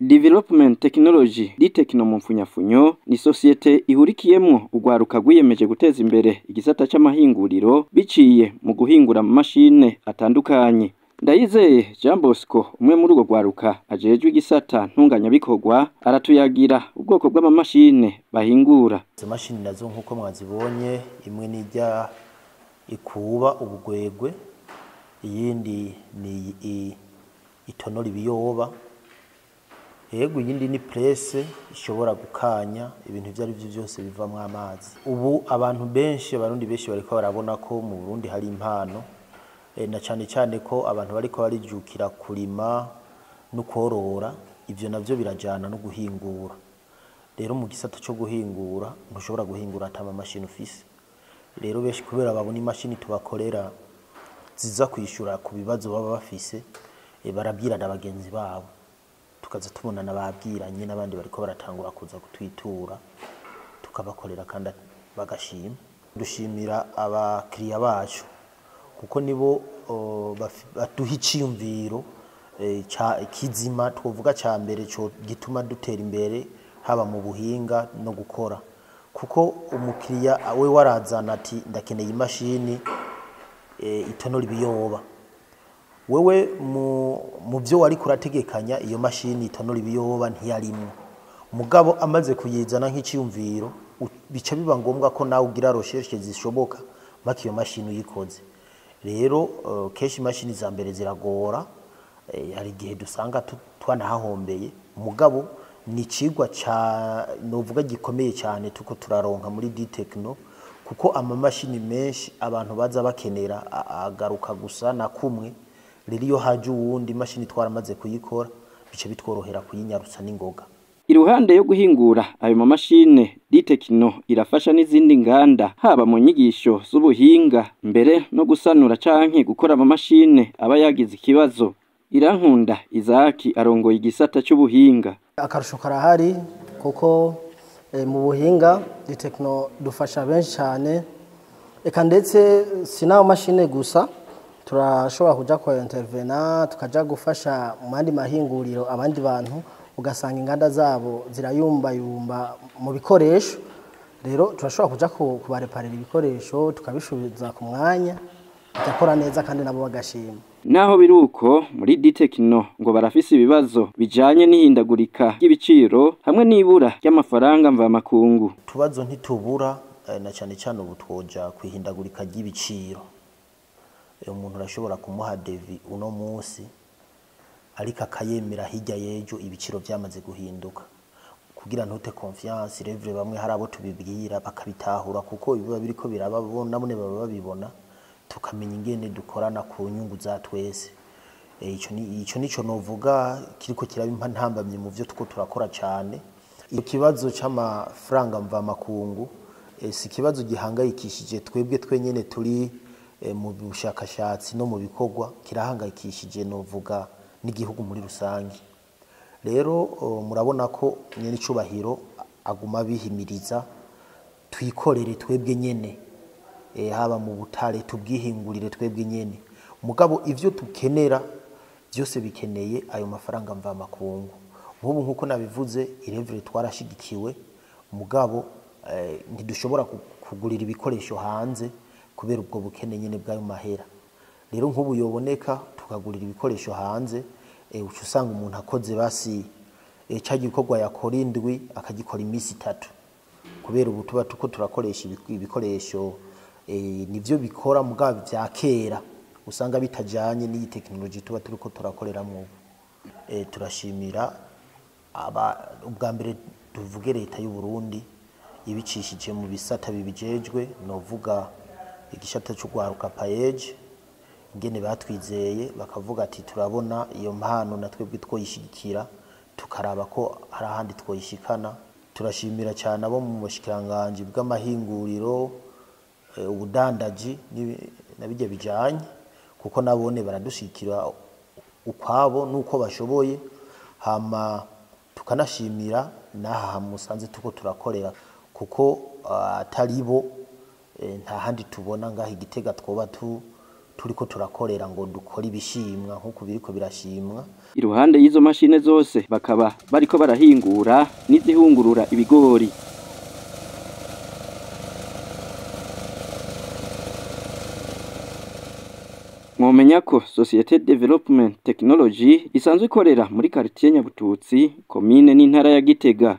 Development Technology, Ditechno mu mfunyafunyo, ni sosiyete ihurikiyemwo urwaruka rwiyemeje guteza imbere igisata c'amahinguriro biciye mu guhingura amamashine atandukanye. Ndayizeye Jean Bosco, umwe muri urwo rwaruka ajejwe igisata ntunganyabikorwa, aratuyagira ubwoko bw'amamashine bahingura. Izo mashini nazo nk'uko mwazibonye, imwe nijya ikuba ubugwegwe, iyindi ni itonora ibiyoba, yego, iyindi ni presse ishobora gukanya ibintu ivyo ari vyo vyose bivamwo amazi. Ubu abantu benshi, Abarundi benshi, bariko barabona ko mu Burundi hari impano, na cane cane ko abantu bariko barijukira kurima no kworora. Ivyo navyo birajana no guhingura. Rero mu gisata co guhingura ntushobora guhingura ata mashini ufise. Rero benshi kubera babona imashini tubakorera ziza kwishura ku bibazo baba bafise, barabwirana bagenzi babo, tukaza tubonana babwiranye n'abandi bariko baratangura kuza kutwitura, tukabakorera kandi bagashima. Dushimira abakiriya bacu kuko nibo baduha iciyumviro kizima, twovuga ca mbere co gituma dutera imbere haba mu buhinga no gukora, kuko umukiriya we warazana ati: "Ndakeneye imashini itonora ibiyoba." Wewe mu byo wari kurategekanya iyo mashini itonora ibiyoba ntiyarimwo, mugabo amaze kuyizana nk'iciyumviro, bica biba ngombwa ko nawe ugira recherche zishoboka mpaka iyo mashini uyikoze. Rero kenshi imashini za mbere ziragora, hari igihe dusanga twanahahombeye, mugabo ni icigwa ca novuga gikomeye cyane tuko turaronka muri Ditechno, kuko amamashini menshi abantu baza bakenera agaruka gusa na kumwe. Rero iyo haje uwundi, imashini twaramaze kuyikora, bica bitworohera kuyinyarutsa n'ingoga. Iruhande yo guhingura ayo mamashine, Ditechno irafasha n'izindi nganda haba mu nyigisho z'ubuhinga, mbere no gusanura canke gukora amamashine aba yagize ikibazo. Irankunda Izaki arongoye igisata c'ubuhinga. Akarusho karahari kuko mu buhinga Ditechno dufasha benshi cyane, eka ndetse si n'ayo mashine gusa, turashobora kuja kwa intervena, tukaja gufasha mu yandi mahinguriro abandi bantu, ugasanga inganda zabo zirayumbayumba mu bikoresho. Rero turashobora kuja kubareparira ibikoresho, tukabisubiza ku mwanya, bigakora neza kandi nabo bagashima. Naho biruko, muri Ditechno ngo barafise ibibazo bijanye n'ihindagurika ry'ibiciro hamwe n'ibura ry'amafaranga mvamakungu. Utubazo ntitubura, na cyane cyane ubu twoja kwihindagurika ry'ibiciro. Umuntu urashobora kumuha devis uno munsi, ariko akayemera hirya y'ejo ibiciro byamaze guhinduka. Kugira ntute confiance revre, bamwe hari abo tubibwira bakabitahura, kuko biba biriko biraba nabone baba babibona, tukamenya ingene dukorana ku nyungu za twese. Ico nico novuga kiriko kiraba ntambamye mu vyo tuko turakora cyane. Ikibazo c'amafaranga mvamakungu si ikibazo gihangayikishije twebwe twenyene turi mu bushakashatsi no mu bikorwa, kirahangayikishije novuga n'igihugu muri rusange. Rero murabona ko nyene icubahiro aguma bihimiriza twikorere twebwe nyene, haba mu butare tubwihingurire twebwe nyene, mugabo ivyo tukenera byose bikeneye ayo mafaranga mvamakungu. Nk'ubu nkuko nabivuze, irevure twarashigikiwe, mugabo ntidushobora kugurira ibikoresho hanze kubera ubwo bukene nyene bw'ayo mahera. Rero nk'ubu yoboneka tukagurira ibikoresho hanze, uca usanga umuntu akoze basi ca gikorwa yakora indwi akagikora iminsi 3, kubera ubu tuba tuko turakoresha ibikoresho nivyo bikora mugabo vya kera, usanga bitajanye n'iyi tekinoloji tuba turiko turakoreramwo ubu. Turashimira aba ubwa mbere tuvuge leta y'u Burundi ibicishije mu bisata bibijejwe, novuga igisata c'ugwaruka PAEEJ, ingene batwizeye bakavuga ati: "Turabona iyo mpano, na twebwe twoyishigikira, tukaraba ko hari ahandi twoyishikana." Turashimira cyane abo mu bushikiranganji bw'amahinguriro, ubudandaji na bijya bijanye, kuko nabone baradushikira ukwabo nuko bashoboye. Hama tukanashimira n'aha musanze tuko turakorera, kuko atari bo nta handi tubona ngaha Igitega twoba tu Turiko turakorera ngo dukore ibishimwa nk'uko biriko birashimwa. Iruhande y'izo mashine zose bakaba bariko barahingura n'izihungurura ibigori. Mwomenya ko Societe Development Technology isanzwe ikorera muri quartier Nyabututsi, komine n'intara ya Gitega.